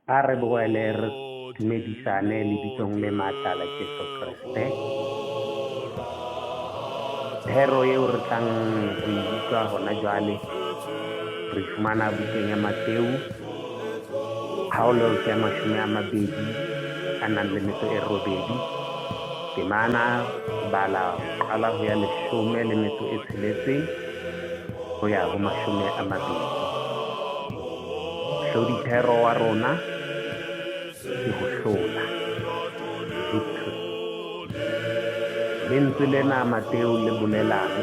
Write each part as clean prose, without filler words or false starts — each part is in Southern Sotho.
A re boele re dumedisane lebitsong le matla la Jesu Kreste. Thero eo re tlang ho e utlwa hona jwale re fumana bukeng ya Mateu, kgaolo ke ya 28, temana bala qala ho ya 16 ho ya ho 20. Hlodithero wa rona ke ho hlola, victory. Lentswe lena Mateu le bolelang?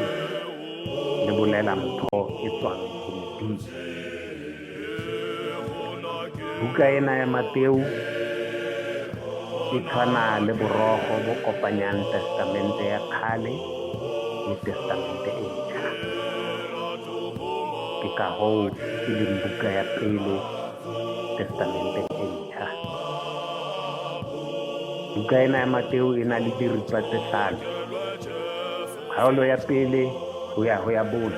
Le bolela mpho e tswang ho Modimo. Buka ena ya Mateu e tshwana le borogo bo kopanyang Testamente ya kgale le Testamente e ntjha. Ke ka hoo e leng buka ya pele Testamenteng e ntjha. Buka ena ya Mateu e na le diripa tse hlano. Kgaolo ya pele ho ya ho ya bone,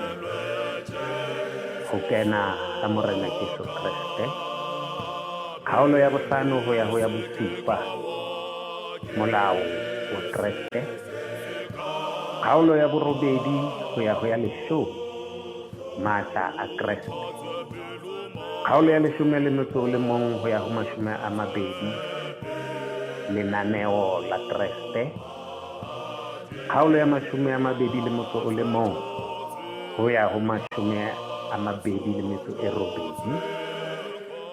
ho kena ha Morena Jesu Kreste. Kgaolo ya bohlano ho ya ho ya bosupa, molao wa Kreste. Kgaolo ya borobedi ho ya ho ya leshome, matla a Kreste. Kgaolo ya 11 ho ya ho 20, lenaneo la Kreste. Kgaolo ya 21 ho ya ho 28,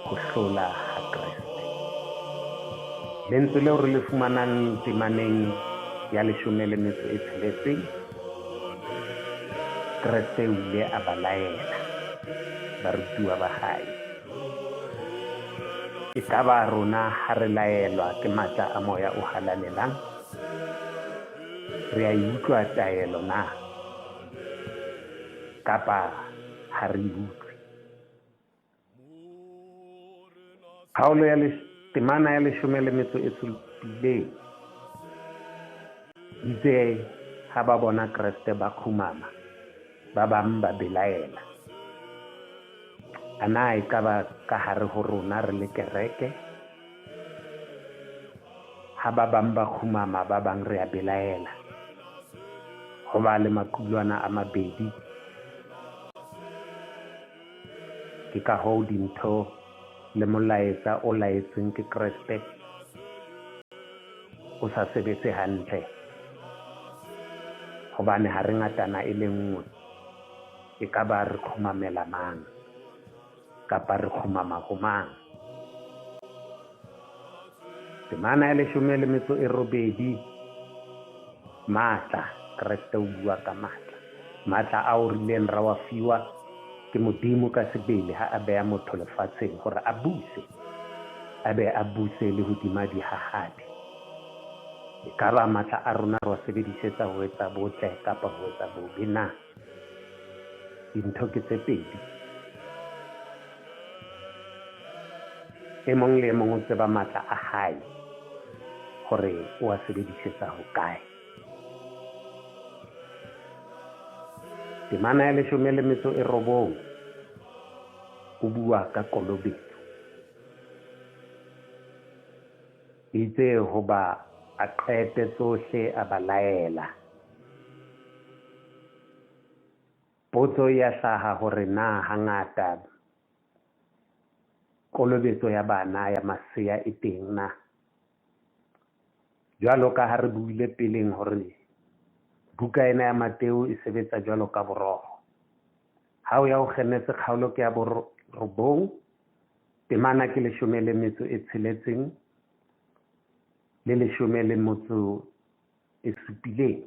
ho hlola ha Kreste. Lentswe leo re le fumanang temaneng ya 16, Kreste o ile a ba laela barutuwa ba hae. Ekaba rona ha re laelwa ke matla a Moya o Halalelang, re a e utlwa taelo na? Kapa ha re e utlwe? Kgaolo ya temana ya 17 itse ha ba bona Kreste ba kgumama, ba bang ba belaela. A na e ka ba ka hare ho rona re le kereke? Ha ba bang ba kgumama, ba bang re a belaela. Ho ba le maqulwana a mabedi. Ke ka hoo dintho le molaetsa o laetsweng ke Kreste o sa sebetse hantle, hobane ha re ngatana e le nngwe, e ka ba re kgumamela mang kapa re kgumama ho mang? Temana ya 18, matla, Kreste o bua ka matla. Matla ao re ileng ra wa fiwa ke Modimo ka sebele ha a beha motho lefatsheng hore a buse, a be a buse le hodima dihahabi. Ekaba matla a rona re wa sebedisetsa ho etsa botle kapa ho etsa bobe na? Dintho ke tse pedi. E mong le e mong o tseba matla a hae hore o a sebedisetsa hokae. Temana ya 19 o bua ka kolobetso. Itse hoba a qete tsohle a ba laela. Potso e a hlaha hore na hangata kolobetso ya bana ya masea e teng na? Jwalo ka ha re buile peleng hore buka ena ya Mateu e sebetsa jwalo ka borogo. Ha o ya ho Genese kgaolo ke ya 9, temana ke 16 le 17.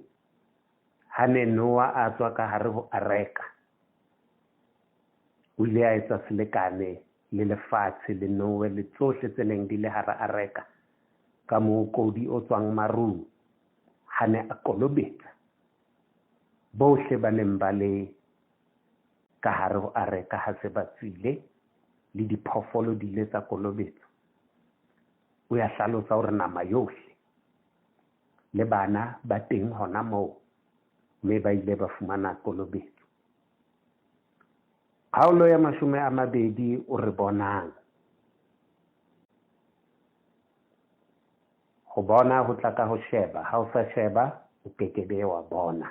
Ha ne Noah a tswa ka hare ho areka, o ile a etsa selekane le lefatshe le Noe le tsohle tse neng di le hara areka ka mookodi o tswang marung ha ne a kolobetsa bohle ba neng ba le ka hare ho areka ha se ba tswile, le diphoofolo di ile tsa kolobetswa. O ya hlalosa hore nama yohle le bana ba teng hona moo, mme ba ile ba fumana kolobetso. Kgaolo ya 20 o re bonang. Ho bona ho tla ka ho sheba, ha o sa sheba o kekebe wa bona.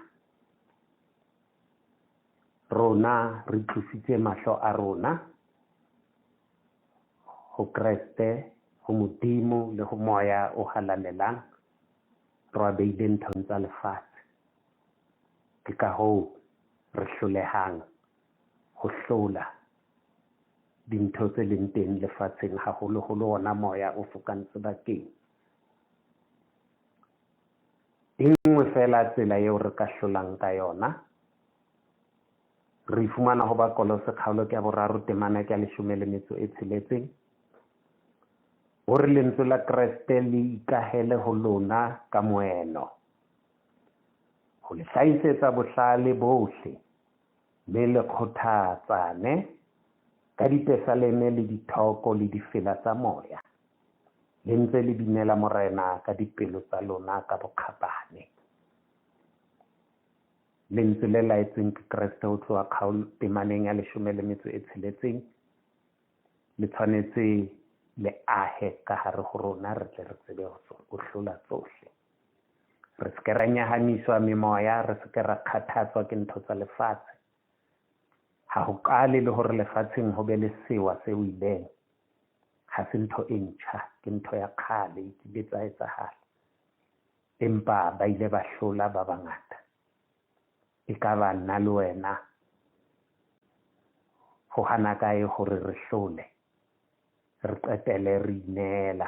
Rona re tlositse mahlo a rona ho Kreste, ho Modimo le ho Moya o Halalelang, re wa beile nthong tsa lefatshe. Ke ka hoo re hlolehang ho hlola dintho tse leng teng lefatsheng, haholoholo ona moya o fokang sebakeng. E nngwe feela tsela eo re ka hlolang ka yona, re fumana ho Bakolose kgaolo ke ya 3 temana ke ya 16, hore lentswe la Kreste le ikahele ho lona ka moeno, ho le hlahisetsa bohlale bohle, mme le kgothatsane ka dipesaleme le dithoko le difela tsa moya, le ntse le binela Morena ka dipelo tsa lona ka bokgabane. Lentswe le laetsweng ke Kreste ho tloha temaneng ya 16, le tshwanetse le ahe ka hare ho rona, re tle re tsebe ho hlola tsohle. Re se ke ra nyahamiswa memoya, re se ke ra kgathatswa ke ntho tsa lefatshe. Ha ho qale le hore lefatsheng ho be le sewa se wileng. Ha se ntho e ntjha, ke ntho ya kgale, e kile tsa etsahala. Empa ba ile ba hlola ba bangata. E ka ba nna le wena ho hana kae hore re hlole, re qetele re ineela,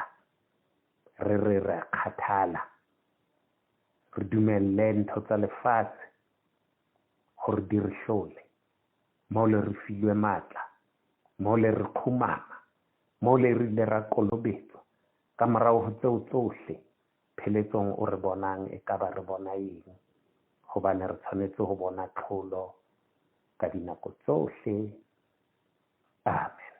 re re re kgathala, re dumelle ntho tsa lefatshe hore di re hlole. Mo le re filwe matla, mo le re kgumama, mo le re ile ra kolobetswa. Ka morao ho tseo tsohle, pheletsong o re bonang e ka ba re bona eng? Hobane re tshwanetse ho bona tlholo ka dinako tsohle. Amen.